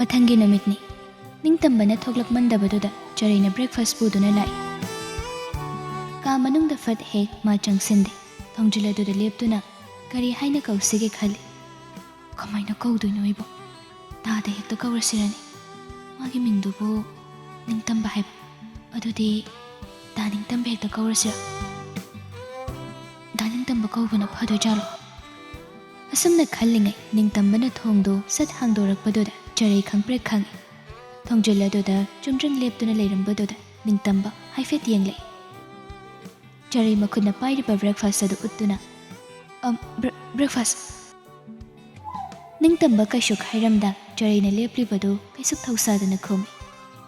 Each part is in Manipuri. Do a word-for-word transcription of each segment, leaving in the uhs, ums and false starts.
ꯃꯊꯪꯒꯤ ꯅꯨꯃꯤꯠꯅꯤ꯫ ꯅꯤꯡꯇꯝꯕꯅ ꯊꯣꯛꯂꯛꯃꯟꯗꯕꯗꯨꯗ ꯆꯔꯩꯅ breakfast ꯄꯨꯗꯨꯅ ꯂꯥꯛꯏ꯫ ꯀꯥ ꯃꯅꯨꯡꯗ ꯐꯠ ꯍꯦꯛ ꯃꯥ ꯆꯪꯁꯤꯟꯗꯦ꯫ ꯊꯣꯡꯖꯤꯜ ꯑꯗꯨꯗ ꯂꯦꯞꯇꯨꯅ ꯀꯔꯤ ꯍꯥꯏꯅ ꯀꯧꯁꯤꯒꯦ ꯈꯜꯂꯤ꯫ ꯀꯃꯥꯏꯅ ꯀꯧꯗꯣꯏꯅꯣ ꯑꯩꯕꯣ? ꯗꯥꯗ ꯍꯦꯛꯇ ꯀꯧꯔꯁꯤꯔꯅꯦ? ꯃꯥꯒꯤ ꯃꯤꯡꯗꯨꯕꯨ ꯅꯤꯡꯇꯝꯕ ꯍꯥꯏꯕ꯫ ꯑꯗꯨꯗꯤ ꯗꯥ ꯅꯤꯡꯇꯝꯕ ꯍꯦꯛꯇ ꯀꯧꯔꯁꯤꯔ? ꯗꯥ ꯅꯤꯡꯇꯝꯕ ꯀꯧꯕꯅ ꯐꯗꯣꯏ ꯖꯥꯠꯂꯣ? ꯑꯁꯨꯝꯅ ꯈꯜꯂꯤꯉꯩ ꯅꯤꯡꯇꯝꯕꯅ ꯊꯣꯡꯗꯣ ꯁꯠ ꯍꯥꯡꯗꯣꯔꯛꯄꯗꯨꯗ ꯆꯔꯩ ꯈꯪꯄ꯭ꯔꯦꯛ ꯈꯪꯉꯤ꯫ ꯊꯣꯡꯖꯤꯜ ꯑꯗꯨꯗ ꯆꯨꯝꯗ꯭ꯔꯤꯡ ꯂꯦꯞꯇꯨꯅ ꯂꯩꯔꯝꯕꯗꯨꯗ ꯅꯤꯡꯇꯝꯕ ꯍꯥꯏꯐꯦꯠ ꯌꯦꯡꯂꯛꯏ꯫ ꯆꯔꯩ ꯃꯈꯨꯠꯅ ꯄꯥꯏꯔꯤꯕ breakfast ꯑꯗꯨ ꯎꯠꯇꯨꯅ, "ꯑꯝ, ꯕ꯭ꯔ-, breakfast?" ꯅꯤꯡꯇꯝꯕ ꯀꯩꯁꯨ ꯍꯥꯏꯔꯝꯗ ꯆꯔꯩꯅ ꯂꯦꯞꯂꯤꯕꯗꯨ ꯀꯩꯁꯨ ꯊꯧꯁꯥꯗꯅ ꯈꯨꯝꯃꯤ꯫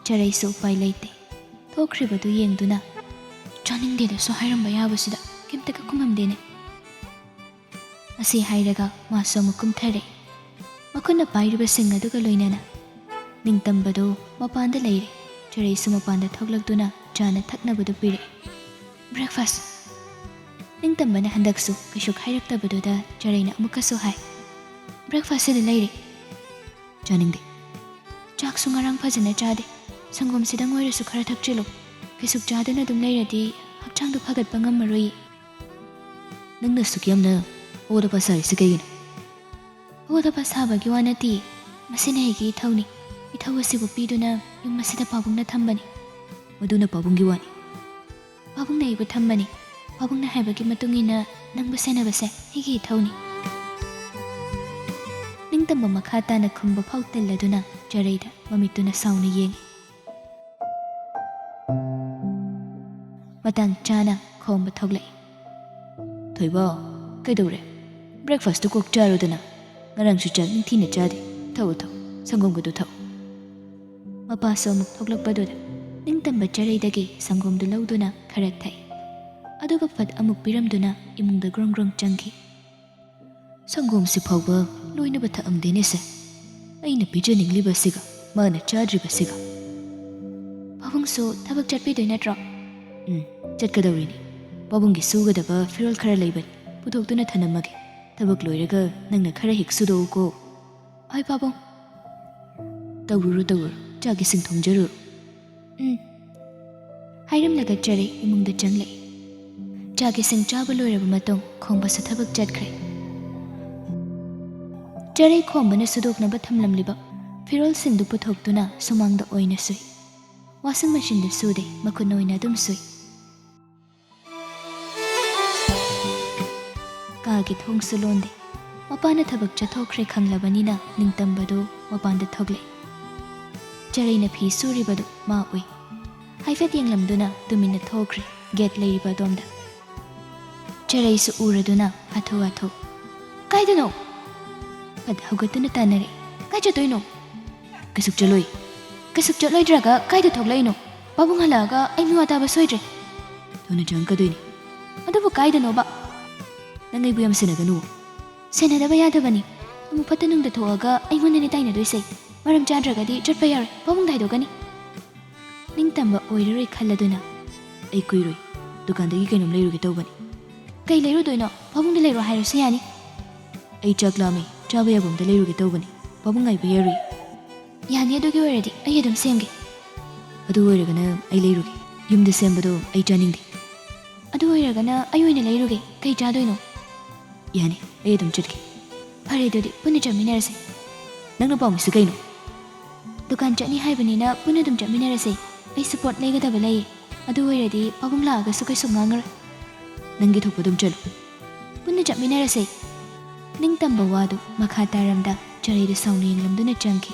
ꯆꯔꯩꯁꯨ ꯎꯄꯥꯏ ꯂꯩꯇꯦ꯫ ꯊꯣꯛꯈ꯭ꯔꯤꯕꯗꯨ ꯌꯦꯡꯗꯨꯅ, "ꯆꯥꯅꯤꯡꯗꯦꯗꯁꯨ ꯍꯥꯏꯔꯝꯕ ꯌꯥꯕꯁꯤꯗ ꯀꯩꯝꯇꯒ ꯈꯨꯝꯃꯝꯗꯦꯅꯦ"꯫ ꯑꯁꯤ ꯍꯥꯏꯔꯒ ꯃꯥꯁꯨ ꯑꯃꯨꯛ ꯀꯨꯝꯊꯔꯛꯏ꯫ ꯃꯈꯨꯠꯅ ꯄꯥꯏꯔꯤꯕꯁꯤꯡ ꯑꯗꯨꯒ ꯂꯣꯏꯅꯅ ꯅꯤꯡꯇꯝꯕꯗꯨ ꯃꯄꯥꯟꯗ ꯂꯩꯔꯦ꯫ ꯆꯔꯩꯁꯨ ꯃꯄꯥꯟꯗ ꯊꯣꯛꯂꯛꯇꯨꯅ ꯆꯥꯅ ꯊꯛꯅꯕꯗꯨ ꯄꯤꯔꯛꯏ꯫ "Breakfast?" ꯅꯤꯡꯇꯝꯕꯅ ꯍꯟꯗꯛꯁꯨ ꯀꯩꯁꯨ ꯍꯥꯏꯔꯛꯇꯕꯗꯨꯗ ꯆꯔꯩꯅ ꯑꯃꯨꯛꯀꯁꯨ ꯍꯥꯏ, "Breakfast ꯁꯤꯗ ꯂꯩꯔꯦ"꯫ "ꯆꯥꯅꯤꯡꯗꯦ꯫ ꯆꯥꯛꯁꯨ ꯉꯔꯥꯡ ꯐꯖꯅ ꯆꯥꯗꯦ꯫ ꯁꯪꯒꯣꯝꯁꯤꯗꯪ ꯑꯣꯏꯔꯁꯨ ꯈꯔ ꯊꯛꯆꯤꯜꯂꯨ꯫ ꯀꯩꯁꯨ ꯆꯥꯗꯅ ꯑꯗꯨꯝ ꯂꯩꯔꯗꯤ ꯍꯛꯆꯥꯡꯗꯣ ꯐꯒꯠꯄ ꯉꯝꯃꯔꯣꯏꯌꯦ"꯫ "ꯅꯪꯅ ꯑꯁꯨꯛ ꯌꯥꯝꯅ ꯑꯋꯥꯗ ꯄꯥ ꯁꯥꯔꯤꯁꯤ ꯀꯩꯒꯤꯅꯣ?" "ꯑꯋꯥꯗ ꯄꯥ ꯁꯥꯕꯒꯤ ꯋꯥ ꯅꯠꯇꯦ꯫ ꯃꯁꯤꯅ ꯑꯩꯒꯤ ꯏꯊꯧꯅꯤ꯫ ꯏꯊꯧ ꯑꯁꯤꯕꯨ ꯄꯤꯗꯨꯅ ꯌꯨꯝ ꯑꯁꯤꯗ ꯄꯥꯕꯨꯡꯅ ꯊꯝꯕꯅꯤ"꯫ "ꯃꯗꯨꯅ ꯄꯥꯕꯨꯡꯒꯤ ꯋꯥꯅꯤ"꯫ "ꯄꯥꯕꯨꯡꯅ ꯑꯩꯕꯨ ꯊꯝꯕꯅꯤ꯫ ꯄꯥꯕꯨꯡꯅ ꯍꯥꯏꯕꯒꯤ ꯃꯇꯨꯡ ꯏꯟꯅ ꯅꯪꯕꯨ ꯁꯦꯟꯅꯕꯁꯦ ꯑꯩꯒꯤ ꯏꯊꯧꯅꯤ"꯫ ꯅꯤꯡꯇꯝꯕ ꯃꯈꯥ ꯇꯥꯅ ꯈꯨꯝꯕ ꯐꯥꯎ ꯇꯜꯂꯗꯨꯅ ꯆꯔꯩꯗ ꯃꯃꯤꯠꯇꯨꯅ ꯁꯥꯎꯅ ꯌꯦꯡꯏ꯫ ꯃꯇꯥꯡ ꯆꯥꯅ ꯈꯣꯝꯕ ꯊꯣꯛꯂꯛꯏ꯫ "ꯊꯣꯏꯕ, ꯀꯩꯗꯧꯔꯦ? Breakfast ꯇꯨ ꯀꯣꯛ ꯆꯥꯔꯣꯗꯅ꯫ ꯉꯔꯥꯡꯁꯨ ꯆꯥꯛ ꯅꯤꯡꯊꯤꯅ ꯆꯥꯗꯦ꯫ ꯊꯛꯎ, ꯊꯛꯎ, ꯁꯪꯒꯣꯝꯒꯗꯨ ꯊꯛꯎ"꯫ ꯃꯄꯥꯁꯨ ꯑꯃꯨꯛ ꯊꯣꯛꯂꯛꯄꯗꯨꯗ ꯅꯤꯡꯇꯝꯕ ꯆꯔꯩꯗꯒꯤ ꯁꯪꯒꯣꯝꯗꯨ ꯂꯧꯗꯨꯅ ꯈꯔ ꯊꯛꯏ꯫ ꯑꯗꯨꯒ ꯐꯠ ꯑꯃꯨꯛ ꯄꯤꯔꯝꯗꯨꯅ ꯏꯃꯨꯡꯗ ꯒ꯭ꯔꯣꯡ ꯒ꯭ꯔꯣꯡ ꯆꯪꯈꯤ꯫ "ꯁꯪꯒꯣꯝꯁꯤ ꯐꯥꯎꯕ ꯂꯣꯏꯅꯕ ꯊꯛꯑꯝꯗꯦꯅꯦ ꯁꯦ꯫ ꯑꯩꯅ ꯄꯤꯖꯅꯤꯡꯂꯤꯕꯁꯤꯒ ꯃꯥꯅ ꯆꯥꯗ꯭ꯔꯤꯕꯁꯤꯒ"꯫ "ꯄꯥꯕꯨꯡꯁꯨ ꯊꯕꯛ ꯆꯠꯄꯤꯗꯣꯏ ꯅꯠꯇ꯭ꯔꯣ?" "ꯎꯝ, ꯆꯠꯀꯗꯧꯔꯤꯅꯤ꯫ ꯄꯥꯕꯨꯡꯒꯤ ꯁꯨꯒꯗꯕ ꯐꯤꯔꯣꯜ ꯈꯔ ꯂꯩꯕꯅꯤ, ꯄꯨꯊꯣꯛꯇꯨꯅ ꯊꯅꯝꯃꯒꯦ꯫ ꯊꯕꯛ ꯂꯣꯏꯔꯒ ꯅꯪꯅ ꯈꯔ ꯍꯦꯛ ꯁꯨꯗꯣꯛꯎꯀꯣ"꯫ "ꯍꯣꯏ ꯄꯥꯕꯨꯡ"꯫ "ꯇꯧꯔꯨꯔꯣ, ꯇꯧꯔꯨꯔꯣ, ꯆꯥꯛ ꯏꯁꯤꯡ ꯊꯣꯡꯖꯔꯨꯔꯣ꯫" "ꯎꯝ꯫" ꯍꯥꯏꯔꯝꯂꯒ ꯆꯔꯩ ꯏꯃꯨꯡꯗ ꯆꯪꯂꯛꯏ꯫ ꯆꯥꯛ ꯏꯁꯤꯡ ꯆꯥꯕ ꯂꯣꯏꯔꯕ ꯃꯇꯨꯡ ꯈꯣꯝꯕꯁꯨ ꯊꯕꯛ ꯆꯠꯈ꯭ꯔꯦ꯫ ꯆꯔꯩ ꯈꯣꯝꯕꯅ ꯁꯨꯗꯣꯛꯅꯕ ꯊꯝꯂꯝꯂꯤꯕ ꯐꯤꯔꯣꯜꯁꯤꯡꯗꯨ ꯄꯨꯊꯣꯛꯇꯨꯅ ꯁꯨꯃꯥꯡꯗ ꯑꯣꯏꯅ ꯁꯨꯏ꯫ ꯋꯥꯁꯤꯡ ꯃꯦꯆꯤꯟꯗ ꯁꯨꯗꯦ, ꯃꯈꯨꯠꯅ ꯑꯣꯏꯅ ꯑꯗꯨꯝ ꯁꯨꯏ꯫ ꯀꯥꯒꯤ ꯊꯣꯡꯁꯨ ꯂꯣꯟꯗꯦ꯫ ꯃꯄꯥꯅ ꯊꯕꯛ ꯆꯠꯊꯣꯛꯈ꯭ꯔꯦ ꯈꯪꯂꯕꯅꯤꯅ ꯅꯤꯡꯇꯝꯕꯗꯨ ꯃꯄꯥꯟꯗ ꯊꯣꯛꯂꯛꯏ꯫ ꯆꯔꯩꯅ ꯐꯤ ꯁꯨꯔꯤꯕꯗꯨ ꯃꯥ ꯎꯏ꯫ ꯍꯥꯏꯐꯦꯠ ꯌꯦꯡꯂꯝꯗꯨꯅ ꯇꯨꯃꯤꯟꯅ ꯊꯣꯛꯈ꯭ꯔꯦ ꯒꯦꯠ ꯂꯩꯔꯤꯕ ꯑꯗꯣꯝꯗ꯫ ꯆꯔꯩꯁꯨ ꯎꯔꯗꯨꯅ ꯍꯥꯊꯨ ꯍꯥꯊꯨ, "ꯀꯥꯏꯗꯅꯣ?" ꯐꯠ ꯍꯧꯒꯠꯇꯨꯅ ꯇꯥꯟꯅꯔꯦ꯫ "ꯀꯥꯏ ꯆꯠꯇꯣꯏꯅꯣ?" "ꯀꯩꯁꯨ ꯆꯠꯂꯣꯏ꯫" "ꯀꯩꯁꯨ ꯆꯠꯂꯣꯏꯗ꯭ꯔꯒ ꯀꯥꯏꯗ ꯊꯣꯛꯂꯛꯏꯅꯣ? ꯄꯥꯕꯨꯡ ꯍꯜꯂꯛꯑꯒ ꯑꯩ ꯃꯤꯋꯥ ꯇꯥꯕ ꯁꯣꯏꯗ꯭ꯔꯦ꯫" "ꯊꯨꯅ ꯆꯪꯉꯛꯀꯗꯣꯏꯅꯤ꯫" "ꯑꯗꯨꯕꯨ ꯀꯥꯏꯗꯅꯣꯕ?" "ꯅꯪ ꯑꯩꯕꯨ ꯌꯥꯝ ꯁꯦꯟꯅꯒꯅꯨ꯫" "ꯁꯦꯟꯅꯗꯕ ꯌꯥꯗꯕꯅꯤ꯫ ꯑꯃꯨꯛ ꯐꯠꯇ ꯅꯨꯡꯗ ꯊꯣꯛꯑꯒ ꯑꯩꯉꯣꯟꯗꯅꯤ ꯇꯥꯏꯅꯗꯣꯏꯁꯦ꯫ ꯃꯔꯝ ꯆꯥꯗ꯭ꯔꯒꯗꯤ ꯆꯠꯄ ꯌꯥꯔꯣꯏ꯫ ꯄꯥꯕꯨꯡꯗ ꯍꯥꯏꯗꯣꯛꯀꯅꯤ꯫" ꯅꯤꯡꯇꯝꯕ ꯑꯣꯏꯔꯔꯣꯏ ꯈꯜꯂꯗꯨꯅ, "ꯑꯩ ꯀꯨꯏꯔꯣꯏ, ꯗꯨꯀꯥꯟꯗꯒꯤ ꯀꯩꯅꯣꯝ ꯂꯩꯔꯨꯒꯦ ꯇꯧꯕꯅꯤ꯫" "ꯀꯩ ꯂꯩꯔꯨꯗꯣꯏꯅꯣ? ꯄꯥꯕꯨꯡꯗ ꯂꯩꯔꯣ ꯍꯥꯏꯔꯁꯨ ꯌꯥꯅꯤ꯫" "ꯑꯩ ꯆꯥꯛ ꯂꯥꯝꯃꯦ, ꯆꯥꯕ ꯌꯥꯕ ꯑꯝꯇ ꯂꯩꯔꯨꯒꯦ ꯇꯧꯕꯅꯤ꯫ ꯄꯥꯕꯨꯡ ꯉꯥꯏꯕ ꯌꯥꯔꯣꯏ꯫" "ꯌꯥꯅꯤ, ꯑꯗꯨꯒꯤ ꯑꯣꯏꯔꯗꯤ ꯑꯩ ꯑꯗꯨꯝ ꯁꯦꯝꯒꯦ꯫" "ꯑꯗꯨ ꯑꯣꯏꯔꯒꯅ ꯑꯩ ꯂꯩꯔꯨꯒꯦ꯫ ꯌꯨꯝꯗ ꯁꯦꯝꯕꯗꯣ ꯑꯩ ꯆꯥꯅꯤꯡꯗꯦ꯫" "ꯑꯗꯨ ꯑꯣꯏꯔꯒꯅ ꯑꯩ ꯑꯣꯏꯅ ꯂꯩꯔꯨꯒꯦ꯫ ꯀꯩ ꯆꯥꯗꯣꯏꯅꯣ?" "ꯌꯥꯅꯤ, ꯑꯩ ꯑꯗꯨꯝ ꯆꯠꯀꯦ꯫" "ꯐꯔꯦ, ꯑꯗꯨꯗꯤ ꯄꯨꯟꯅ ꯆꯠꯃꯤꯟꯅꯔꯁꯦ꯫" "ꯅꯪꯅ ꯄꯥꯝꯃꯤꯁꯤ ꯀꯩꯅꯣ?" "ꯗꯨꯀꯥꯟ ꯆꯠꯅꯤ ꯍꯥꯏꯕꯅꯤꯅ ꯄꯨꯟꯅ ꯑꯗꯨꯝ ꯆꯠꯃꯤꯟꯅꯔꯁꯦ꯫ ꯑꯩꯁꯨ ꯄꯣꯠ ꯂꯩꯒꯗꯕ ꯂꯩꯌꯦ꯫ ꯑꯗꯨ ꯑꯣꯏꯔꯗꯤ ꯄꯥꯕꯨꯡ ꯂꯥꯛꯑꯒꯁꯨ ꯀꯩꯁꯨ ꯉꯥꯡꯉꯔꯣꯏ꯫" "ꯅꯪꯒꯤ ꯊꯣꯛꯄ ꯑꯗꯨꯝ ꯆꯠꯂꯨ꯫" "ꯄꯨꯟꯅ ꯆꯠꯃꯤꯟꯅꯔꯁꯦ꯫" ꯅꯤꯡꯇꯝꯕ ꯋꯥꯗꯨ ꯃꯈꯥ ꯇꯥꯔꯝꯗ ꯆꯔꯩꯗꯨ ꯁꯥꯎꯅ ꯌꯦꯡꯂꯝꯗꯨꯅ ꯆꯪꯈꯤ꯫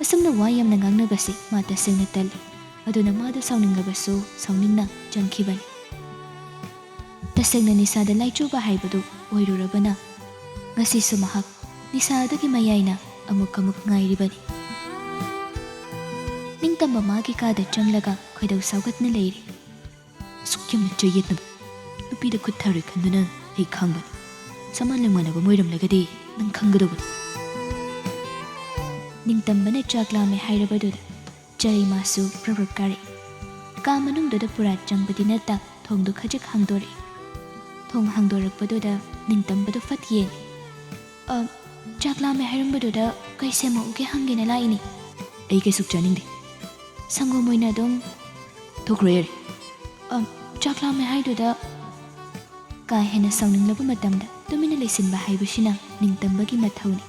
ꯑꯁꯨꯝꯅ ꯋꯥ ꯌꯥꯝꯅ ꯉꯥꯡꯅꯕꯁꯤ ꯃꯥ ꯇꯁꯦꯡꯅ ꯇꯜꯂꯤ꯫ ꯑꯗꯨꯅ ꯃꯥꯗꯨ ꯁꯥꯎꯅꯤꯡꯂꯕꯁꯨ ꯁꯥꯎꯅꯤꯡꯅ ꯆꯪꯈꯤꯕꯅꯤ꯫ ꯇꯁꯦꯡꯅ ꯅꯤꯁꯥꯗ ꯂꯥꯏꯆꯨꯕ ꯍꯥꯏꯕꯗꯨ ꯑꯣꯏꯔꯨꯔꯕꯅ ꯉꯁꯤꯁꯨ ꯃꯍꯥꯛ ꯅꯤꯁꯥ ꯑꯗꯨꯒꯤ ꯃꯌꯥꯏꯅ ꯑꯃꯨꯛ ꯑꯃꯨꯛ ꯉꯥꯏꯔꯤꯕꯅꯤ꯫ ꯅꯤꯡꯇꯝꯕ ꯃꯥꯒꯤ ꯀꯥꯗ ꯆꯪꯂꯒ ꯈꯣꯏꯗꯧ ꯁꯥꯎꯒꯠꯅ ꯂꯩꯔꯤ꯫ "ꯑꯁꯨꯛ ꯌꯥꯝꯅ ꯆꯌꯦꯠꯅꯕ ꯅꯨꯄꯤꯗ ꯈꯨꯠ ꯊꯥꯔꯣꯏ ꯈꯟꯗꯨꯅ ꯑꯩ ꯈꯥꯡꯕꯅꯤ꯫ ꯁꯃꯥꯟ ꯂꯦꯡꯃꯥꯟꯅꯕ ꯑꯃ ꯑꯣꯏꯔꯝꯂꯒꯗꯤ ꯅꯪ ꯈꯪꯒꯗꯧꯕꯅꯤ꯫" ꯅꯤꯡꯇꯝꯕꯅ ꯆꯥꯛ ꯂꯥꯝꯃꯦ ꯍꯥꯏꯔꯕꯗꯨꯗ ꯆꯔꯩ ꯃꯥꯁꯨ ꯄ꯭ꯔꯞ ꯄ꯭ꯔꯞ ꯀꯥꯔꯛꯏ꯫ ꯀꯥ ꯃꯅꯨꯡꯗꯨꯗ ꯄꯨꯔꯥ ꯆꯪꯕꯗꯤ ꯅꯠꯇ ꯊꯣꯡꯗꯨ ꯈꯖꯤꯛ ꯍꯥꯡꯗꯣꯔꯛꯏ꯫ ꯊꯣꯡ ꯍꯥꯡꯗꯣꯔꯛꯄꯗꯨꯗ ꯅꯤꯡꯇꯝꯕꯗꯨ ꯐꯠ ꯌꯦꯡꯏ꯫ "ꯑ, ꯆꯥꯛ ꯂꯥꯝꯃꯦ ꯍꯥꯏꯔꯝꯕꯗꯨꯗ ꯀꯩ ꯁꯦꯝꯃꯛꯎꯒꯦ ꯍꯪꯒꯦꯅ ꯂꯥꯛꯏꯅꯤ꯫ ꯑꯩ ꯀꯩꯁꯨ ꯆꯥꯅꯤꯡꯗꯦ꯫ ꯁꯪꯒꯣꯝ ꯑꯣꯏꯅ ꯑꯗꯨꯝ꯫ ꯊꯣꯛꯈ꯭ꯔꯣ ꯌꯥꯔꯦ꯫ ꯑ, ꯆꯥꯛ ꯂꯥꯝꯃꯦ ꯍꯥꯏꯗꯨꯗ꯫ ꯀꯥ ꯍꯦꯟꯅ ꯁꯥꯎꯅꯤꯡꯂꯕ ꯃꯇꯝꯗ ꯇꯨꯃꯤꯟꯅ ꯂꯩꯁꯤꯟꯕ ꯍꯥꯏꯕꯁꯤꯅ ꯅꯤꯡꯇꯝꯕꯒꯤ ꯃꯊꯧꯅꯤ꯫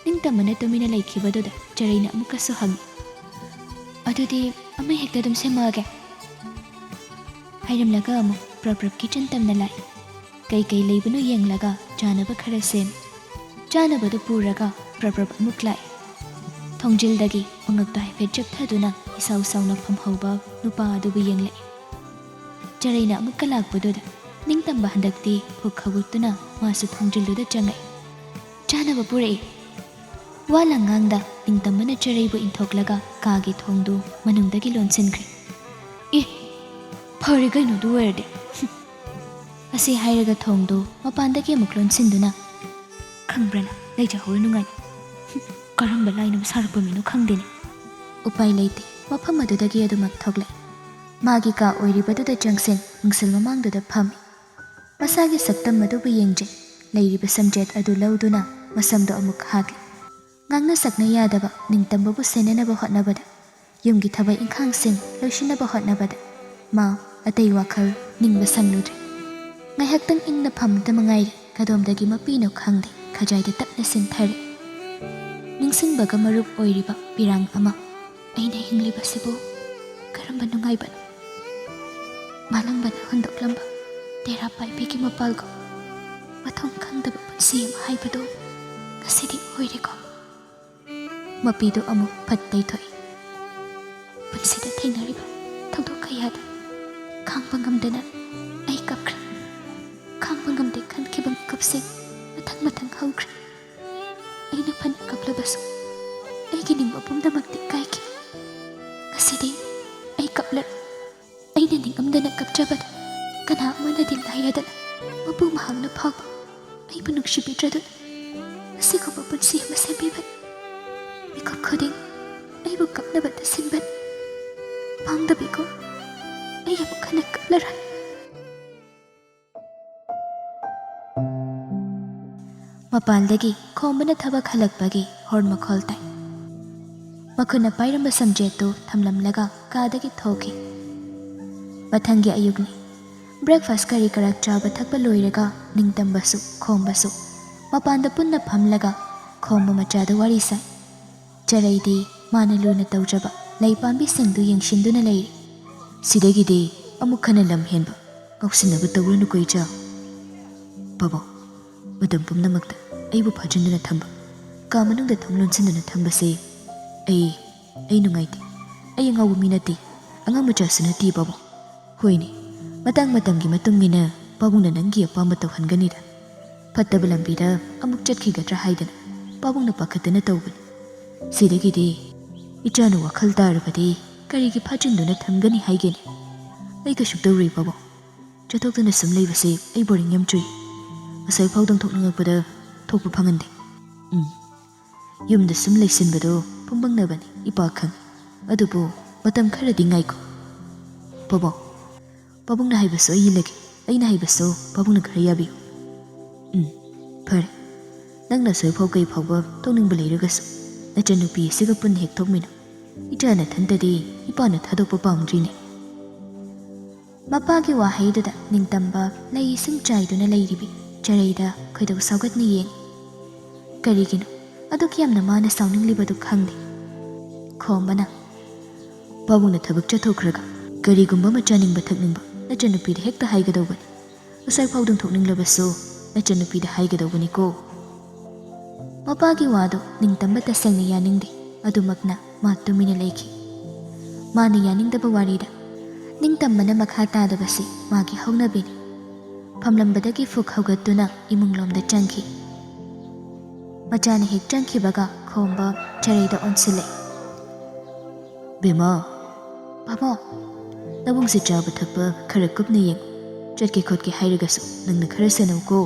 ꯅꯤꯡꯇꯝꯕꯅ ꯇꯨꯃꯤꯟꯅ ꯂꯩꯈꯤꯕꯗꯨꯗ ꯆꯔꯩꯅ ꯑꯃꯨꯛꯀꯁꯨ ꯍꯪꯉꯤ, "ꯑꯗꯨꯗꯤ ꯑꯃ ꯍꯦꯛꯇ ꯑꯗꯨꯝ ꯁꯦꯝꯃꯛꯑꯒꯦ?" ꯍꯥꯏꯔꯝꯂꯒ ꯑꯃꯨꯛ ꯄ꯭ꯔꯞ ꯄ꯭ꯔꯞ ꯀꯤꯆꯟ ꯇꯝꯅ ꯂꯥꯛꯏ꯫ ꯀꯩꯀꯩ ꯂꯩꯕꯅꯣ ꯌꯦꯡꯂꯒ ꯆꯥꯅꯕ ꯈꯔ ꯁꯦꯝꯃꯤ꯫ ꯆꯥꯅꯕꯗꯨ ꯄꯨꯔꯒ ꯄ꯭ꯔꯞ ꯄ꯭ꯔꯞ ꯑꯃꯨꯛ ꯂꯥꯛꯏ꯫ ꯊꯣꯡꯖꯤꯜꯗꯒꯤ ꯃꯉꯛꯇ ꯍꯥꯏꯐꯦꯠ ꯆꯞꯊꯗꯨꯅ ꯏꯁꯥꯎ ꯁꯥꯎꯅ ꯐꯝꯍꯧꯕ ꯅꯨꯄꯥ ꯑꯗꯨꯕꯨ ꯌꯦꯡꯂꯛꯏ꯫ ꯆꯔꯩꯅ ꯑꯃꯨꯛꯀ ꯂꯥꯛꯄꯗꯨꯗ ꯅꯤꯡꯇꯝꯕ ꯍꯟꯗꯛꯇꯤ ꯍꯨꯛ ꯍꯧꯒꯠꯇꯨꯅ ꯃꯥꯁꯨ ꯊꯣꯡꯖꯤꯜꯗꯨꯗ ꯆꯪꯉꯛꯏ꯫ ꯆꯥꯅꯕ ꯄꯨꯔꯛꯏ꯫ ꯋꯥ ꯂꯥꯡꯉꯥꯡꯗ ꯅꯤꯡꯇꯝꯕꯅ ꯆꯔꯩꯕꯨ ꯏꯟꯊꯣꯛꯂꯒ ꯀꯥꯒꯤ ꯊꯣꯡꯗꯨ ꯃꯅꯨꯡꯗꯒꯤ ꯂꯣꯟꯁꯤꯟꯈ꯭ꯔꯦ꯫ "ꯑꯦ, ꯐꯔꯦ ꯀꯩꯅꯣ ꯑꯗꯨ ꯑꯣꯏꯔꯗꯤ꯫" ꯑꯁꯤ ꯍꯥꯏꯔꯒ ꯊꯣꯡꯗꯨ ꯃꯄꯥꯟꯗꯒꯤ ꯑꯃꯨꯛ ꯂꯣꯟꯁꯤꯟꯗꯨꯅ, "ꯈꯪꯕ꯭ꯔꯅ, ꯂꯩꯖꯍꯧꯔ ꯅꯨꯡꯉꯥꯏ꯫ ꯀꯔꯝꯕ ꯂꯥꯏꯅꯕꯨ ꯁꯥꯔꯛꯄ ꯃꯤꯅꯣ ꯈꯪꯗꯦꯅꯦ꯫" ꯎꯄꯥꯏ ꯂꯩꯇꯦ, ꯃꯐꯝ ꯑꯗꯨꯗꯒꯤ ꯑꯗꯨꯃꯛ ꯊꯣꯛꯂꯛꯏ꯫ ꯃꯥꯒꯤ ꯀꯥ ꯑꯣꯏꯔꯤꯕꯗꯨꯗ ꯆꯪꯁꯤꯟ, ꯃꯤꯡꯁꯦꯜ ꯃꯃꯥꯡꯗꯨꯗ ꯐꯝꯃꯤ꯫ ꯃꯁꯥꯒꯤ ꯁꯛꯇꯝ ꯑꯗꯨꯕꯨ ꯌꯦꯡꯖꯩ꯫ ꯂꯩꯔꯤꯕ ꯁꯝꯖꯦꯠ ꯑꯗꯨ ꯂꯧꯗꯨꯅ ꯃꯁꯝꯗꯣ ꯑꯃꯨꯛ ꯍꯥꯠꯂꯤ꯫ ꯉꯥꯡꯅ ꯁꯛꯅ ꯌꯥꯗꯕ ꯅꯤꯡꯇꯝꯕꯕꯨ ꯁꯦꯟꯅꯅꯕ ꯍꯣꯠꯅꯕꯗ, ꯌꯨꯝꯒꯤ ꯊꯕꯛ ꯏꯪꯈꯥꯡꯁꯤꯡ ꯂꯣꯏꯁꯤꯟꯅꯕ ꯍꯣꯠꯅꯕꯗ ꯃꯥ ꯑꯇꯩ ꯋꯥꯈꯜ ꯅꯤꯡꯕ ꯁꯪꯂꯨꯗ꯭ꯔꯦ꯫ ꯉꯥꯏꯍꯥꯛꯇꯪ ꯏꯪꯅ ꯐꯝꯗ ꯃꯉꯥꯏꯔꯦ, ꯀꯗꯣꯝꯗꯒꯤ ꯃꯄꯤꯅꯣ ꯈꯪꯗꯦ, ꯈꯖꯥꯏꯗ ꯇꯞꯅ ꯁꯤꯟꯊꯔꯦ꯫ ꯅꯤꯡꯁꯤꯡꯕꯒ ꯃꯔꯨꯞ ꯑꯣꯏꯔꯤꯕ ꯄꯤꯔꯥꯡ ꯑꯃ꯫ ꯑꯩꯅ ꯍꯤꯡꯂꯤꯕꯁꯤꯕꯨ ꯀꯔꯝꯕ ꯅꯨꯡꯉꯥꯏꯕꯅꯣ? ꯃꯥꯂꯪꯕꯅ ꯍꯨꯟꯗꯣꯛꯂꯝꯕ ꯇꯦꯔꯥ ꯄꯥꯏꯕꯤꯒꯤ ꯃꯄꯥꯜꯒꯨꯝ ꯃꯊꯣꯡ ꯈꯪꯗꯕ ꯄꯨꯟꯁꯤ ꯑꯃ ꯍꯥꯏꯕꯗꯨ ꯉꯁꯤꯗꯤ ꯑꯣꯏꯔꯦꯀꯣ꯫ ꯃꯄꯤꯗꯨ ꯑꯃꯨꯛ ꯐꯠ ꯇꯩꯊꯣꯛꯏ꯫ ꯄꯨꯟꯁꯤꯗ ꯊꯦꯡꯅꯔꯤꯕ ꯊꯧꯗꯣꯛ ꯀꯌꯥꯗ ꯈꯥꯡꯕ ꯉꯝꯗꯅ ꯑꯩ ꯀꯞꯈ꯭ꯔꯦ꯫ ꯈꯥꯡꯕ ꯉꯝꯗꯦ ꯈꯟꯈꯤꯕ ꯃꯤꯀꯨꯞꯁꯤꯡ ꯃꯊꯪ ꯃꯊꯪ ꯍꯧꯈ꯭ꯔꯦ꯫ ꯑꯩꯅ ꯐꯅ ꯀꯞꯂꯕꯁꯨ ꯑꯩꯒꯤ ꯅꯤꯡꯕ ꯄꯨꯝꯅꯃꯛꯇꯤ ꯀꯥꯏꯈꯤ꯫ ꯉꯁꯤꯗꯤ ꯑꯩ ꯀꯞꯂꯔꯣꯏ꯫ ꯑꯩꯅ ꯅꯤꯡꯉꯝꯗꯅ ꯀꯞꯆꯕꯗ ꯀꯅꯥ ꯑꯃꯅꯗꯤ ꯂꯥꯏꯔꯗꯅ ꯃꯄꯨ ꯃꯍꯥꯛꯅ ꯐꯥꯎꯕ ꯑꯩꯕꯨ ꯅꯨꯡꯁꯤꯕꯤꯗ꯭ꯔꯗꯨꯅ ꯑꯁꯤꯒꯨꯝꯕ ꯄꯨꯟꯁꯤ ꯑꯃ ꯁꯦꯝꯕꯤꯕꯅꯤ꯫ ꯃꯤꯀꯨꯞ ꯈꯨꯗꯤꯡ ꯑꯩꯕꯨ ꯀꯞꯅꯕꯇ ꯁꯤꯟꯕꯅꯤ꯫ ꯃꯥꯡꯗꯕꯤꯀꯣ, ꯑꯩ ꯑꯃꯨꯛ ꯍꯟꯅ ꯀꯞꯂꯔꯣꯏ꯫ ꯃꯄꯥꯟꯗꯒꯤ ꯈꯣꯝꯕꯅ ꯊꯕꯛ ꯍꯜꯂꯛꯄꯒꯤ ꯍꯣꯔꯟ ꯃꯈꯣꯜ ꯇꯥꯏ꯫ ꯃꯈꯨꯠꯅ ꯄꯥꯏꯔꯝꯕ ꯁꯝꯖꯦꯠꯇꯨ ꯊꯝꯂꯝꯂꯒ ꯀꯥꯗꯒꯤ ꯊꯣꯛꯈꯤ꯫ ꯃꯊꯪꯒꯤ ꯑꯌꯨꯛꯅꯤ꯫ ꯕ꯭ꯔꯦꯛꯐꯥꯁ ꯀꯔꯤ ꯀꯔꯥ ꯆꯥꯕ ꯊꯛꯄ ꯂꯣꯏꯔꯒ ꯅꯤꯡꯇꯝꯕꯁꯨ ꯈꯣꯝꯕꯁꯨ ꯃꯄꯥꯟꯗ ꯄꯨꯟꯅ ꯐꯝꯂꯒ ꯈꯣꯝꯕ ꯃꯆꯥꯗ ꯋꯥꯔꯤ ꯁꯥꯏ꯫ ꯆꯔꯩꯗꯤ ꯃꯥꯅ ꯂꯨꯅ ꯇꯧꯖꯕ ꯂꯩ ꯄꯥꯝꯕꯤꯁꯤꯡꯗꯨ ꯌꯦꯡꯁꯤꯟꯗꯨꯅ ꯂꯩꯔꯤ꯫ "ꯁꯤꯗꯒꯤꯗꯤ ꯑꯃꯨꯛ ꯍꯟꯅ ꯂꯝ ꯍꯦꯟꯕ ꯉꯥꯎꯁꯤꯟꯅꯕ ꯇꯧꯔꯅꯨꯀꯣ ꯏꯆꯥ꯫ ꯄꯥꯕꯨꯡ, ꯃꯇꯝ ꯄꯨꯝꯅꯃꯛꯇ ꯑꯩꯕꯨ ꯐꯥꯖꯤꯟꯗꯨꯅ ꯊꯝꯕ, ꯀꯥ ꯃꯅꯨꯡꯗ ꯊꯣꯡ ꯂꯣꯟꯁꯤꯟꯗꯨꯅ ꯊꯝꯕꯁꯦ ꯑꯩ, ꯑꯩ ꯅꯨꯡꯉꯥꯏꯇꯦ꯫ ꯑꯩ ꯑꯉꯥꯎꯕ ꯃꯤ ꯅꯠꯇꯦ, ꯑꯉꯥꯡ ꯃꯆꯥꯁꯨ ꯅꯠꯇꯦ ꯄꯥꯕꯨꯡ꯫ ꯍꯣꯏꯅꯦ, ꯃꯇꯥꯡ ꯃꯇꯝꯒꯤ ꯃꯇꯨꯡ ꯏꯟꯅ ꯄꯥꯕꯨꯡꯅ ꯅꯪꯒꯤ ꯑꯄꯥꯝꯕ ꯇꯧꯍꯟꯒꯅꯤꯗ꯫ ꯐꯠꯇꯕ ꯂꯝꯕꯤꯗ ꯑꯃꯨꯛ ꯆꯠꯈꯤꯒꯗ꯭ꯔꯥ ꯍꯥꯏꯗꯅ ꯄꯥꯕꯨꯡꯅ ꯄꯥꯈꯠꯇꯅ ꯇꯧꯕꯅꯤ꯫ ꯁꯤꯗꯒꯤꯗꯤ ꯏꯆꯥꯅ ꯋꯥꯈꯜ ꯇꯥꯔꯕꯗꯤ ꯀꯔꯤꯒꯤ ꯐꯥꯖꯤꯟꯗꯨꯅ ꯊꯝꯒꯅꯤ ꯍꯥꯏꯒꯦꯅꯦ? ꯑꯩ ꯀꯩꯁꯨ ꯇꯧꯔꯣꯏ ꯄꯥꯕꯨꯡ꯫ ꯆꯠꯊꯣꯛꯇꯅ ꯁꯨꯝ ꯂꯩꯕꯁꯦ ꯑꯩ ꯕꯣꯔꯤꯡ ꯌꯥꯝ ꯆꯨꯏ꯫ ꯑꯁ꯭ꯋꯥꯏ ꯐꯥꯎꯗꯪ ꯊꯣꯛꯅꯤꯡꯉꯛꯄꯗ ꯊꯣꯛꯄ ꯐꯪꯍꯟꯗꯦ꯫ ꯎꯝ, ꯌꯨꯝꯗ ꯁꯨꯝ ꯂꯩꯁꯤꯟꯕꯗꯣ ꯄꯨꯝꯕꯪꯅꯕꯅꯤ, ꯏꯄꯥ ꯈꯪꯏ꯫ ꯑꯗꯨꯕꯨ ꯃꯇꯝ ꯈꯔꯗꯤ ꯉꯥꯏꯈꯣ꯫ ꯄꯥꯕꯨꯡ, ꯄꯥꯕꯨꯡꯅ ꯍꯥꯏꯕꯁꯨ ꯑꯩ ꯏꯜꯂꯒꯦ, ꯑꯩꯅ ꯍꯥꯏꯕꯁꯨ ꯄꯥꯕꯨꯡꯅ ꯈꯔ ꯌꯥꯕꯤꯌꯨ꯫ ꯎꯝ, ꯐꯔꯦ꯫ ꯅꯪꯅ ꯑꯁꯣꯏꯐꯥꯎ ꯀꯩ ꯐꯥꯎꯕ ꯇꯧꯅꯤꯡꯕ ꯂꯩꯔꯒꯁꯨ, ꯅꯆꯟꯅꯨꯄꯤ ꯑꯁꯤꯒ ꯄꯨꯟꯅ ꯍꯦꯛ ꯊꯣꯛꯃꯤꯟꯅꯧ꯫ ꯏꯆꯥ ꯅꯊꯟꯇꯗꯤ ꯏꯄꯥꯅ ꯊꯥꯗꯣꯛꯄ ꯄꯥꯝꯗ꯭ꯔꯤꯅꯦ꯫ ꯃꯄꯥꯒꯤ ꯋꯥꯍꯩꯗꯨꯗ ꯅꯤꯡꯇꯝꯕ ꯂꯩ ꯏꯁꯤꯡ ꯆꯥꯏꯗꯨꯅ ꯂꯩꯔꯤꯕꯤ ꯆꯔꯩꯗ ꯈꯣꯏꯗꯧ ꯁꯥꯎꯒꯠꯅ ꯌꯦꯡꯉꯤ꯫ ꯀꯔꯤꯒꯤꯅꯣ ꯑꯗꯨꯛ ꯌꯥꯝꯅ ꯃꯥꯅ ꯁꯥꯎꯅꯤꯡꯂꯤꯕꯗꯨ ꯈꯪꯗꯦ꯫ ꯈꯣꯝꯕꯅ, "ꯄꯥꯕꯨꯡꯅ ꯊꯕꯛ ꯆꯠꯊꯣꯛꯈ꯭ꯔꯒ ꯀꯔꯤꯒꯨꯝꯕ ꯑꯃ ꯆꯥꯅꯤꯡꯕ ꯊꯛꯅꯤꯡꯕ ꯅꯆꯟꯅꯨꯄꯤꯗ ꯍꯦꯛꯇ ꯍꯥꯏꯒꯗꯧꯕꯅꯤ꯫ ꯑꯁ꯭ꯋꯥꯏ ꯐꯥꯎꯗꯪ ꯊꯣꯛꯅꯤꯡꯂꯕꯁꯨ ꯅꯆꯟꯅꯨꯄꯤꯗ ꯍꯥꯏꯒꯗꯧꯕꯅꯤꯀꯣ꯫" ꯃꯄꯥꯒꯤ ꯋꯥꯗꯨ ꯅꯤꯡꯇꯝꯕ ꯇꯁꯦꯡꯅ ꯌꯥꯅꯤꯡꯗꯦ꯫ ꯑꯗꯨꯃꯛꯅ ꯃꯥ ꯇꯨꯃꯤꯟꯅ ꯂꯩꯈꯤ꯫ ꯃꯥꯅ ꯌꯥꯅꯤꯡꯗꯕ ꯋꯥꯔꯤꯗ ꯅꯤꯡꯇꯝꯕꯅ ꯃꯈꯥ ꯇꯥꯗꯕꯁꯤ ꯃꯥꯒꯤ ꯍꯧꯅꯕꯤꯅꯤ꯫ ꯐꯝꯂꯝꯕꯗꯒꯤ ꯐꯨꯛ ꯍꯧꯒꯠꯇꯨꯅ ꯏꯃꯨꯡꯂꯣꯝꯗ ꯆꯪꯈꯤ꯫ ꯃꯆꯥꯅ ꯍꯦꯛ ꯆꯪꯈꯤꯕꯒ ꯈꯣꯝꯕ ꯆꯔꯩꯗ ꯑꯣꯟꯁꯤꯜꯂꯦ꯫ "ꯕꯦꯝꯃ꯫" "ꯄꯥꯕꯨꯡ꯫" "ꯅꯕꯨꯡꯁꯦ ꯆꯥꯕ ꯊꯛꯄ ꯈꯔ ꯀꯨꯞꯅ ꯌꯦꯡꯉꯨ꯫ ꯆꯠꯀꯦ ꯈꯣꯠꯀꯦ ꯍꯥꯏꯔꯒꯁꯨ ꯅꯪꯅ ꯈꯔ ꯁꯦꯟꯅꯧꯀꯣ꯫"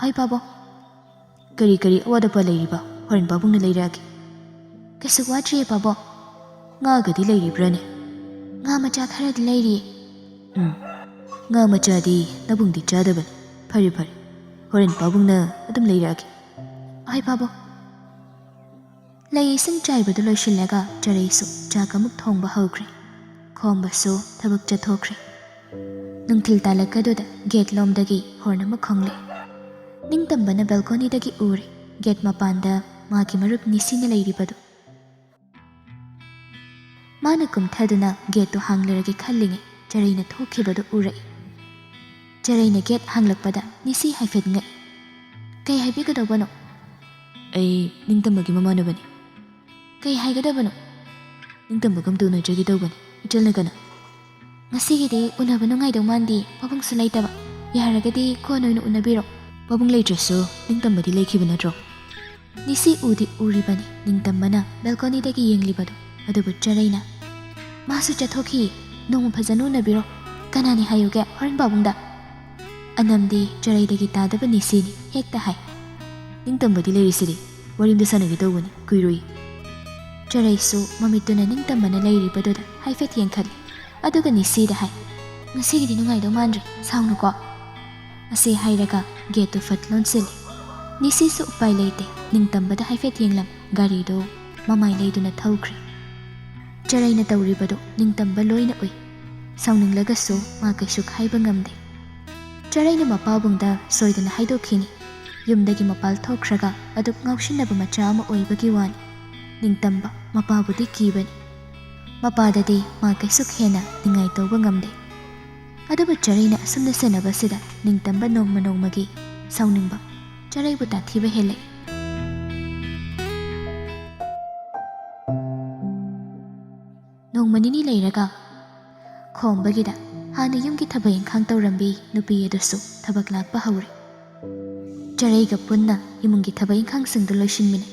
"ꯍꯣꯏ ꯄꯥꯕꯨꯡ꯫" "ꯀꯔꯤ ꯀꯔꯤ ꯑꯋꯥꯠ ꯑꯄꯥ ꯂꯩꯔꯤꯕ ꯍꯣꯔꯦꯟ ꯄꯥꯕꯨꯡꯅ ꯂꯩꯔꯛꯑꯒꯦ꯫" "ꯀꯩꯁꯨ ꯋꯥꯠꯇ꯭ꯔꯤꯌꯦ ꯄꯥꯕꯨꯡ꯫" "ꯉꯥꯒꯗꯤ ꯂꯩꯔꯤꯕ꯭ꯔꯥꯅꯦ?" "ꯉꯥ ꯃꯆꯥ ꯈꯔꯗꯤ ꯂꯩꯔꯤꯌꯦ꯫" "ꯎꯝ, ꯉꯥ ꯃꯆꯥꯗꯤ ꯅꯕꯨꯡꯗꯤ ꯆꯥꯗꯕꯅꯤ꯫ ꯐꯔꯦ ꯐꯔꯦ, ꯍꯣꯔꯦꯟ ꯄꯥꯕꯨꯡꯅ ꯑꯗꯨꯝ ꯂꯩꯔꯛꯑꯒꯦ꯫ ꯑꯍꯣꯏ ꯄꯥꯕꯨꯡ꯫ ꯂꯩ ꯏꯁꯤꯡ ꯆꯥꯏꯕꯗꯨ ꯂꯣꯏꯁꯤꯜꯂꯒ ꯆꯔꯩꯁꯨ ꯆꯥꯛ ꯑꯃꯨꯛ ꯊꯣꯡꯕ ꯍꯧꯈ꯭ꯔꯦ꯫ ꯈꯣꯝꯕꯁꯨ ꯊꯕꯛ ꯆꯠꯊꯣꯛꯈ꯭ꯔꯦ꯫ ꯅꯨꯡꯊꯤꯜ ꯇꯥꯂꯛꯀꯗꯨꯗ ꯒꯦꯠ ꯂꯣꯝꯗꯒꯤ ꯍꯣꯔꯟ ꯑꯃ ꯈꯣꯡꯂꯦ꯫ ꯅꯤꯡꯇꯝꯕꯅ ꯕꯦꯜꯀꯣꯅꯤꯗꯒꯤ ꯎꯔꯦ, ꯒꯦꯠ ꯃꯄꯥꯟꯗ ꯃꯥꯒꯤ ꯃꯔꯨꯞ ꯅꯤꯁꯤꯅ ꯂꯩꯔꯤꯕꯗꯨ꯫ ꯃꯥꯅ ꯀꯨꯝꯊꯗꯨꯅ ꯒꯦꯠꯇꯨ ꯍꯥꯡꯂꯔꯒꯦ ꯈꯜꯂꯤꯉꯩ ꯆꯔꯩꯅ ꯊꯣꯛꯈꯤꯕꯗꯨ ꯎꯔꯛꯏ꯫ ꯆꯔꯩꯅ ꯒꯦꯠ ꯍꯥꯡꯂꯛꯄꯗ ꯅꯤꯁꯤ ꯍꯥꯏꯐꯦꯠ ꯉꯛꯏ꯫ "ꯀꯩ ꯍꯥꯏꯕꯤꯒꯗꯧꯕꯅꯣ?" "ꯑꯩ ꯅꯤꯡꯇꯝꯕꯒꯤ ꯃꯃꯥꯟꯅꯕꯅꯤ꯫" "ꯀꯩ ꯍꯥꯏꯒꯗꯕꯅꯣ?" "ꯅꯤꯡꯇꯝꯕꯒ ꯑꯝꯇ ꯎꯅꯖꯒꯦ ꯇꯧꯕꯅꯤ, ꯏꯆꯜꯅ ꯀꯅꯥ?" "ꯉꯁꯤꯒꯤꯗꯤ ꯎꯅꯕ ꯅꯨꯡꯉꯥꯏꯗꯧ ꯃꯥꯟꯗꯦ, ꯄꯥꯕꯨꯡꯁꯨ ꯂꯩꯇꯕ꯫ ꯌꯥꯔꯒꯗꯤ ꯀꯣꯟꯅ ꯑꯣꯏꯅ ꯎꯅꯕꯤꯔꯣ꯫" "ꯄꯥꯕꯨꯡ ꯂꯩꯇ꯭ꯔꯁꯨ ꯅꯤꯡꯇꯝꯕꯗꯤ ꯂꯩꯈꯤꯕ ꯅꯠꯇ꯭ꯔꯣ?" ꯅꯤꯁꯤ ꯎꯗꯤ ꯎꯔꯤꯕꯅꯤ ꯅꯤꯡꯇꯝꯕꯅ ꯕꯦꯜꯀꯣꯅꯤꯗꯒꯤ ꯌꯦꯡꯂꯤꯕꯗꯨ, ꯑꯗꯨꯕꯨ ꯆꯔꯩꯅ, "ꯃꯥꯁꯨ ꯆꯠꯊꯣꯛꯈꯤ, ꯅꯣꯡꯃ ꯐꯖꯅ ꯎꯅꯕꯤꯔꯣ꯫ ꯀꯅꯥꯅꯤ ꯍꯥꯏꯌꯨꯒꯦ ꯍꯣꯔꯦꯟ ꯄꯥꯕꯨꯡꯗ?" ꯑꯅꯝꯗꯤ ꯆꯔꯩꯗꯒꯤ ꯇꯥꯗꯕ ꯅꯤꯁꯤꯅꯤ ꯍꯦꯛꯇ ꯍꯥꯏ, "ꯅꯤꯡꯇꯝꯕꯗꯤ ꯂꯩꯔꯤꯁꯤꯗꯤ, ꯋꯥꯔꯤ ꯑꯝꯇ ꯁꯥꯟꯅꯒꯦ ꯇꯧꯕꯅꯤ, ꯀꯨꯏꯔꯣꯏ꯫" ꯆꯔꯩꯁꯨ ꯃꯃꯤꯠꯇꯨꯅ ꯅꯤꯡꯇꯝꯕꯅ ꯂꯩꯔꯤꯕꯗꯨꯗ ꯍꯥꯏꯐꯦꯠ ꯌꯦꯡꯈꯠꯂꯤ, ꯑꯗꯨꯒ ꯅꯤꯁꯤꯗ ꯍꯥꯏ, "ꯉꯁꯤꯒꯤꯗꯤ ꯅꯨꯡꯉꯥꯏꯗꯧ ꯃꯥꯟꯗ꯭ꯔꯦ, ꯁꯥꯎꯅꯨꯀꯣ꯫" ꯑꯁꯤ ꯍꯥꯏꯔꯒ ꯒꯦꯠꯇꯨ ꯐꯠ ꯂꯣꯟꯁꯤꯜꯂꯤ꯫ ꯅꯤꯁꯤꯁꯨ ꯎꯄꯥꯏ ꯂꯩꯇꯦ, ꯅꯤꯡꯇꯝꯕꯗ ꯍꯥꯏꯐꯦꯠ ꯌꯦꯡꯂꯝ, ꯒꯥꯔꯤꯗꯨ ꯃꯃꯥꯏ ꯂꯩꯗꯨꯅ ꯊꯧꯈ꯭ꯔꯦ꯫ ꯆꯔꯩꯅ ꯇꯧꯔꯤꯕꯗꯨ ꯅꯤꯡꯇꯝꯕ ꯂꯣꯏꯅ ꯎꯏ꯫ ꯁꯥꯎꯅꯤꯡꯂꯒꯁꯨ ꯃꯥ ꯀꯩꯁꯨ ꯍꯥꯏꯕ ꯉꯝꯗꯦ꯫ ꯆꯔꯩꯅ ꯃꯄꯥꯕꯨꯡꯗ ꯁꯣꯏꯗꯅ ꯍꯥꯏꯗꯣꯛꯈꯤꯅꯤ꯫ ꯌꯨꯝꯗꯒꯤ ꯃꯄꯥꯜ ꯊꯣꯛꯈ꯭ꯔꯒ ꯑꯗꯨꯛ ꯉꯥꯎꯁꯤꯟꯅꯕ ꯃꯆꯥ ꯑꯃ ꯑꯣꯏꯕꯒꯤ ꯋꯥꯅꯤ꯫ ꯅꯤꯡꯇꯝꯕ ꯃꯄꯥꯕꯨꯗꯤ ꯀꯤꯕꯅꯤ꯫ ꯃꯄꯥꯗꯗꯤ ꯃꯥ ꯀꯩꯁꯨ ꯍꯦꯟꯅ ꯅꯤꯡꯉꯥꯏ ꯇꯧꯕ ꯉꯝꯗꯦ꯫ ꯑꯗꯨꯕꯨ ꯆꯔꯩꯅ ꯑꯁꯨꯝꯅ ꯁꯦꯟꯅꯕꯁꯤꯗ ꯅꯤꯡꯇꯝꯕ ꯅꯣꯡꯃ ꯅꯣꯡꯃꯒꯤ ꯁꯥꯎꯅꯤꯡꯕ ꯆꯔꯩꯕꯨ ꯇꯥꯊꯤꯕ ꯍꯦꯜꯂꯛꯏ꯫ ꯅꯣꯡꯃ ꯅꯤꯅꯤ ꯂꯩꯔꯒ ꯈꯣꯝꯕꯒꯤꯗ ꯍꯥꯟꯅ ꯌꯨꯝꯒꯤ ꯊꯕꯛ ꯏꯪꯈꯥꯡ ꯇꯧꯔꯝꯕꯤ ꯅꯨꯄꯤ ꯑꯗꯨꯁꯨ ꯊꯕꯛ ꯂꯥꯛꯄ ꯍꯧꯔꯦ꯫ ꯆꯔꯩꯒ ꯄꯨꯟꯅ ꯏꯃꯨꯡꯒꯤ ꯊꯕꯛ ꯏꯪꯈꯥꯡꯁꯤꯡꯗꯨ ꯂꯣꯏꯁꯤꯟꯃꯤꯟꯅꯩ꯫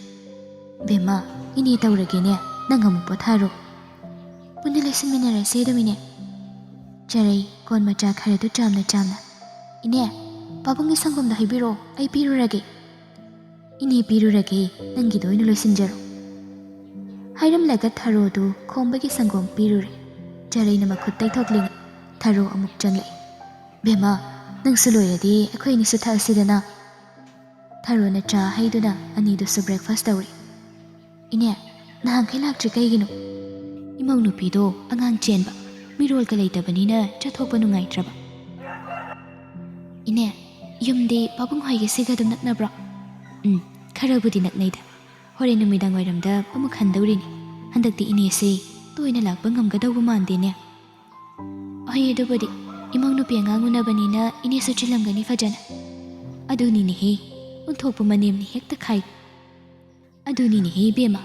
"ꯕꯦꯝꯃ, ꯏꯅꯦ ꯇꯧꯔꯒꯦꯅꯦ, ꯅꯪ ꯑꯃꯨꯛ ꯄꯣꯊꯥꯔꯣ꯫" "ꯄꯨꯟꯅ ꯂꯣꯏꯁꯤꯟꯃꯤꯟꯅꯔꯁꯦ ꯑꯗꯨꯝ ꯏꯅꯦ꯫" ꯆꯔꯩ ꯀꯣꯟ ꯃꯆꯥ ꯈꯔꯗꯨ ꯆꯥꯝꯅ ꯆꯥꯝꯅ, "ꯏꯅꯦ, ꯄꯥꯕꯨꯡꯒꯤ ꯁꯪꯒꯣꯝꯗꯣ ꯍꯩꯕꯤꯔꯛꯑꯣ, ꯑꯩ ꯄꯤꯔꯨꯔꯒꯦ꯫" "ꯏꯅꯦ ꯄꯤꯔꯨꯔꯒꯦ, ꯅꯪꯒꯤꯗꯣ ꯑꯣꯏꯅ ꯂꯣꯏꯁꯤꯟꯖꯔꯣ꯫" ꯍꯥꯏꯔꯝꯂꯒ ꯊꯔꯣꯗꯨ ꯈꯣꯝꯕꯒꯤ ꯁꯪꯒꯣꯝ ꯄꯤꯔꯨꯔꯦ꯫ ꯆꯔꯩꯅ ꯃꯈꯨꯠ ꯇꯩꯊꯣꯛꯂꯤꯉꯩ ꯊꯔꯣ ꯑꯃꯨꯛ ꯆꯪꯂꯛꯏ꯫ "ꯕꯦꯝꯃ, "ꯅꯪꯁꯨ ꯂꯣꯏꯔꯗꯤ ꯑꯩꯈꯣꯏ ꯑꯅꯤꯁꯨ ꯊꯛꯑꯁꯤꯗꯅ?" ꯊꯔꯣꯅ ꯆꯥ ꯍꯩꯗꯨꯅ ꯑꯅꯤꯗꯨꯁꯨ breakfast ꯇꯧꯔꯦ꯫ "ꯏꯅꯦ, ꯅꯍꯥꯟꯈꯩ ꯂꯥꯛꯇ꯭ꯔꯤ ꯀꯩꯒꯤꯅꯣ? ꯏꯃꯧ ꯅꯨꯄꯤꯗꯣ ꯑꯉꯥꯡ ꯆꯦꯟꯕ, ꯃꯤꯔꯣꯜꯒ ꯂꯩꯇꯕꯅꯤꯅ ꯆꯠꯊꯣꯛꯄ ꯅꯨꯡꯉꯥꯏꯇ꯭ꯔꯕ꯫" "ꯏꯅꯦ, ꯌꯨꯝꯗꯤ ꯄꯥꯕꯨꯡ ꯍꯣꯏꯒꯤꯁꯤꯒ ꯑꯗꯨꯝ ꯅꯛꯅꯕ꯭ꯔꯣ?" "ꯎꯝ, ꯈꯔꯕꯨꯗꯤ ꯅꯛꯅꯩꯗ꯫ ꯍꯣꯔꯦꯟ ꯅꯨꯃꯤꯗꯥꯡ ꯋꯥꯏꯔꯝꯗ ꯑꯃꯨꯛ ꯍꯟꯗꯧꯔꯤꯅꯤ꯫ ꯍꯟꯗꯛꯇꯤ ꯏꯅꯦꯁꯦ ꯇꯣꯏꯅ ꯂꯥꯛꯄ ꯉꯝꯒꯗꯧꯕ ꯃꯥꯟꯗꯦꯅꯦ꯫" "ꯍꯣꯏ, ꯑꯗꯨꯕꯨꯗꯤ ꯏꯃꯧ ꯅꯨꯄꯤ ꯑꯉꯥꯡ ꯎꯅꯕꯅꯤꯅ ꯏꯅꯦꯁꯨ ꯆꯤꯜꯂꯝꯒꯅꯤ ꯐꯖꯅ꯫" "ꯑꯗꯨꯅꯤꯅꯦꯍꯦ, ꯑꯣꯟꯊꯣꯛꯄ ꯃꯅꯦꯝꯅꯤ ꯍꯦꯛꯇ ꯈꯥꯏ꯫ ꯑꯗꯨꯅꯤꯅꯦꯍꯦ ꯏꯕꯦꯝꯃ,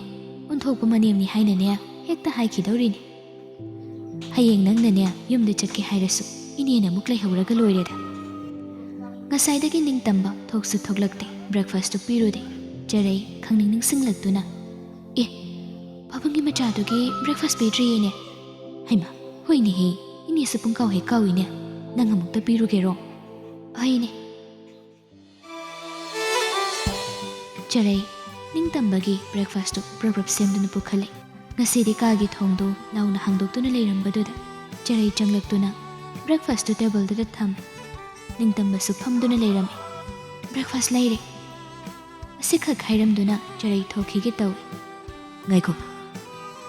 ꯑꯣꯟꯊꯣꯛꯄ ꯃꯅꯦꯝꯅꯤ ꯍꯥꯏꯅꯅꯦ ꯍꯦꯛꯇ ꯍꯥꯏꯈꯤꯗꯧꯔꯤꯅꯤ꯫ ꯍꯌꯦꯡ ꯅꯪꯅꯅꯦ ꯌꯨꯝꯗ ꯆꯠꯀꯦ ꯍꯥꯏꯔꯁꯨ ꯏꯅꯦꯅ ꯑꯃꯨꯛ ꯂꯩꯍꯧꯔꯒ ꯂꯣꯏꯔꯦꯗ꯫" ꯉꯁꯥꯏꯗꯒꯤ ꯅꯤꯡꯇꯝꯕ ꯊꯣꯛꯁꯨ ꯊꯣꯛꯂꯛꯇꯦ, breakfastꯇꯨ ꯄꯤꯔꯨꯗꯦ꯫ ꯆꯔꯩ ꯈꯪꯅꯤꯡ ꯅꯤꯡꯁꯤꯡꯂꯛꯇꯨꯅ, "ꯑꯦ, ꯄꯥꯕꯨꯡꯒꯤ ꯃꯆꯥꯗꯨꯒꯤ breakfast ꯄꯤꯗ꯭ꯔꯤꯌꯦꯅꯦ꯫ ꯍꯩꯃꯥ, ꯍꯣꯏꯅꯦꯍꯦ, ꯏꯅꯦꯁꯨ ꯄꯨꯡꯀꯥꯎ ꯍꯦꯛ ꯀꯥꯎꯏꯅꯦ꯫ ꯅꯪ ꯑꯃꯨꯛꯇ ꯄꯤꯔꯨꯒꯦꯔꯣ?" "ꯍꯣꯏꯅꯦ꯫" ꯆꯔꯩ ꯅꯤꯡꯇꯝꯕꯒꯤ breakfastꯇꯨ ꯄ꯭ꯔꯞ ꯄ꯭ꯔꯞ ꯁꯦꯝꯗꯨꯅ ꯄꯨꯈꯠꯂꯦ꯫ ꯉꯁꯤꯗꯤ ꯀꯥꯒꯤ ꯊꯣꯡꯗꯨ ꯂꯥꯎꯅ ꯍꯥꯡꯗꯣꯛꯇꯨꯅ ꯂꯩꯔꯝꯕꯗꯨꯗ ꯆꯔꯩ ꯆꯪꯂꯛꯇꯨꯅ breakfastꯇꯨ tableꯗꯨꯗ ꯊꯝꯃꯦ꯫ ꯅꯤꯡꯇꯝꯕꯁꯨ ꯐꯝꯗꯨꯅ ꯂꯩꯔꯝꯃꯤ꯫ "Breakfast ꯂꯩꯔꯦ꯫" ꯑꯁꯤꯈꯛ ꯍꯥꯏꯔꯝꯗꯨꯅ ꯆꯔꯩ ꯊꯣꯛꯈꯤꯒꯦ ꯇꯧꯏ꯫ "ꯉꯥꯏꯈꯣ꯫"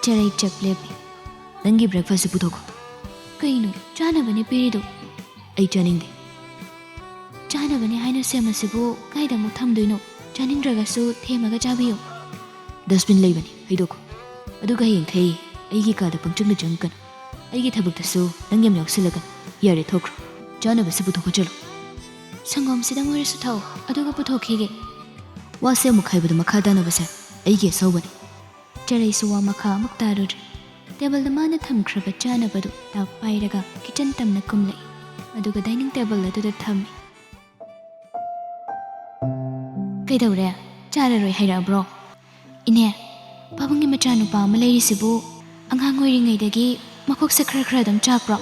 ꯆꯔꯩ ꯆꯞ ꯂꯦꯞꯄꯤ꯫ "ꯅꯪꯒꯤ breakfastꯁꯤ ꯄꯨꯊꯣꯛꯈꯣ꯫" "ꯀꯩꯅꯣ, ꯆꯥꯅꯕꯅꯦ ꯄꯤꯔꯤꯗꯣ꯫" "ꯑꯩ ꯆꯥꯅꯤꯡꯗꯦ꯫" "ꯆꯥꯅꯕꯅꯦ ꯍꯥꯏꯅ ꯁꯦꯝꯃꯁꯤꯕꯨ ꯀꯥꯏꯗ ꯑꯃꯨꯛ ꯊꯝꯗꯣꯏꯅꯣ? ꯆꯥꯅꯤꯡꯗ꯭ꯔꯒꯁꯨ ꯊꯦꯝꯃꯒ ꯆꯥꯕꯤꯌꯨ꯫" "Dustbin ꯂꯩꯕꯅꯤ, ꯍꯩꯗꯣꯛꯈꯣ꯫ ꯑꯗꯨꯒ ꯍꯌꯦꯡꯈꯩ ꯑꯩꯒꯤ ꯀꯥꯗ ꯄꯪꯆꯪꯗ ꯆꯪꯉꯛꯀꯅꯨ꯫ ꯑꯩꯒꯤ ꯊꯕꯛꯇꯁꯨ ꯅꯪ ꯌꯥꯝ ꯌꯥꯎꯁꯤꯜꯂꯒ꯫ ꯌꯥꯔꯦ, ꯊꯣꯛꯈ꯭ꯔꯣ꯫ ꯆꯥꯅꯕꯁꯤ ꯄꯨꯊꯣꯛꯈꯣ ꯆꯠꯂꯣ꯫" "ꯁꯪꯒꯣꯝꯁꯤꯗꯪ ꯑꯣꯏꯔꯁꯨ ꯊꯛꯑꯣ, ꯑꯗꯨꯒ ꯄꯨꯊꯣꯛꯈꯤꯒꯦ꯫" "ꯋꯥꯁꯦ ꯑꯃꯨꯛ ꯍꯥꯏꯕꯗꯨ ꯃꯈꯥ ꯇꯥꯅꯕꯁꯦ ꯑꯩꯒꯤ ꯑꯁꯧꯕꯅꯤ꯫" ꯆꯔꯩꯁꯨ ꯋꯥ ꯃꯈꯥ ꯑꯃꯨꯛ ꯇꯥꯔꯨꯗ꯭ꯔꯦ꯫ Tableꯗ ꯃꯥꯅ ꯊꯝꯈ꯭ꯔꯕ ꯆꯥꯅꯕꯗꯨ ꯇꯥꯞ ꯄꯥꯏꯔꯒ kitchen ꯇꯝꯅ ꯀꯨꯝꯂꯛꯏ꯫ ꯑꯗꯨꯒ dining table ꯑꯗꯨꯗ ꯊꯝꯃꯤ꯫ "ꯀꯩꯗꯧꯔꯦ? ꯆꯥꯔꯔꯣꯏ ꯍꯥꯏꯔꯛꯑꯕ꯭ꯔꯣ?" "ꯏꯅꯦ, ꯄꯥꯕꯨꯡꯒꯤ ꯃꯆꯥꯅꯨꯄꯥ ꯑꯃ ꯂꯩꯔꯤꯁꯤꯕꯨ ꯑꯉꯥꯡ ꯑꯣꯏꯔꯤꯉꯩꯗꯒꯤ ꯃꯀꯣꯛꯁꯦ ꯈꯔ ꯈꯔ ꯑꯗꯨꯝ ꯆꯥꯛꯄ꯭ꯔꯣ?"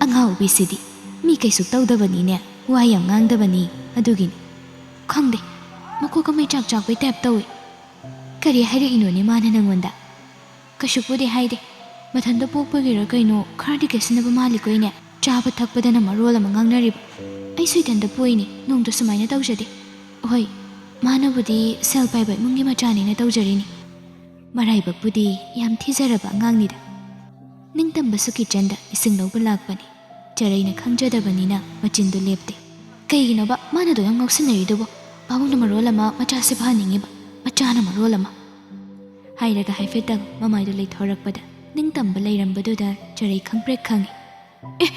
"ꯑꯉꯥꯎꯕꯤꯁꯤꯗꯤ, ꯃꯤ ꯀꯩꯁꯨ ꯇꯧꯗꯕꯅꯤꯅꯦ, ꯋꯥ ꯌꯥꯝ ꯉꯥꯡꯗꯕꯅꯤ, ꯑꯗꯨꯒꯤꯅꯤ꯫ ꯈꯪꯗꯦ, ꯃꯀꯣꯛ ꯑꯃ ꯏꯆꯥꯛ ꯆꯥꯛꯄꯩ type ꯇꯧꯏ꯫" "ꯀꯔꯤ ꯍꯥꯏꯔꯛꯏꯅꯣꯅꯦ ꯃꯥꯅ ꯅꯪꯉꯣꯟꯗ?" "ꯀꯩꯁꯨꯄꯨꯗꯤ ꯍꯥꯏꯗꯦ꯫ ꯃꯊꯟꯇ ꯄꯣꯛꯄꯒꯤꯔ ꯀꯩꯅꯣ ꯈꯔꯗꯤ ꯀꯦꯠꯁꯤꯟꯅꯕ ꯃꯥꯜꯂꯤꯀꯣ ꯏꯅꯦ?" ꯆꯥꯕ ꯊꯛꯄꯗꯅ ꯃꯔꯣꯜ ꯑꯃ ꯉꯥꯡꯅꯔꯤꯕ꯫ ꯑꯩꯁꯨ ꯏꯊꯟꯇ ꯄꯣꯛꯏꯅꯤ, ꯅꯣꯡꯇꯁꯨ ꯁꯨꯃꯥꯏꯅ ꯇꯧꯖꯗꯦ꯫ ꯍꯣꯏ, ꯃꯥꯅꯕꯨꯗꯤ ꯁꯦꯜ ꯄꯥꯏꯕ ꯏꯃꯨꯡꯒꯤ ꯃꯆꯥꯅꯦꯅ ꯇꯧꯖꯔꯤꯅꯤ꯫ ꯃꯔꯥꯏꯕꯛꯄꯨꯗꯤ ꯌꯥꯝ ꯊꯤꯖꯔꯕ ꯑꯉꯥꯡꯅꯤꯗ꯫ ꯅꯤꯡꯇꯝꯕꯁꯨ ꯀꯤꯠꯆꯟꯗ ꯏꯁꯤꯡ ꯂꯧꯕ ꯂꯥꯛꯄꯅꯤ꯫ ꯆꯔꯩꯅ ꯈꯪꯖꯗꯕꯅꯤꯅ ꯃꯆꯤꯟꯗꯨ ꯂꯦꯞꯇꯦ꯫ ꯀꯩꯒꯤꯅꯣꯕ ꯃꯥꯅ ꯑꯗꯨ ꯌꯥꯝ ꯉꯥꯎꯁꯤꯟꯅꯔꯤꯗꯨꯕꯣ? ꯄꯥꯕꯨꯡꯅ ꯃꯔꯣꯜ ꯑꯃ ꯃꯆꯥꯁꯦ ꯐꯍꯟꯅꯤꯡꯉꯤꯕ, ꯃꯆꯥꯅ ꯃꯔꯣꯜ ꯑꯃ꯫ ꯍꯥꯏꯔꯒ ꯍꯥꯏꯐꯦꯠꯇꯪ ꯃꯃꯥꯏꯗꯨ ꯂꯩꯊꯣꯔꯛꯄꯗ ꯅꯤꯡꯇꯝꯕ ꯂꯩꯔꯝꯕꯗꯨꯗ ꯆꯔꯩ ꯈꯪꯄ꯭ꯔꯦꯛ ꯈꯪꯉꯤ꯫ ꯑꯦ,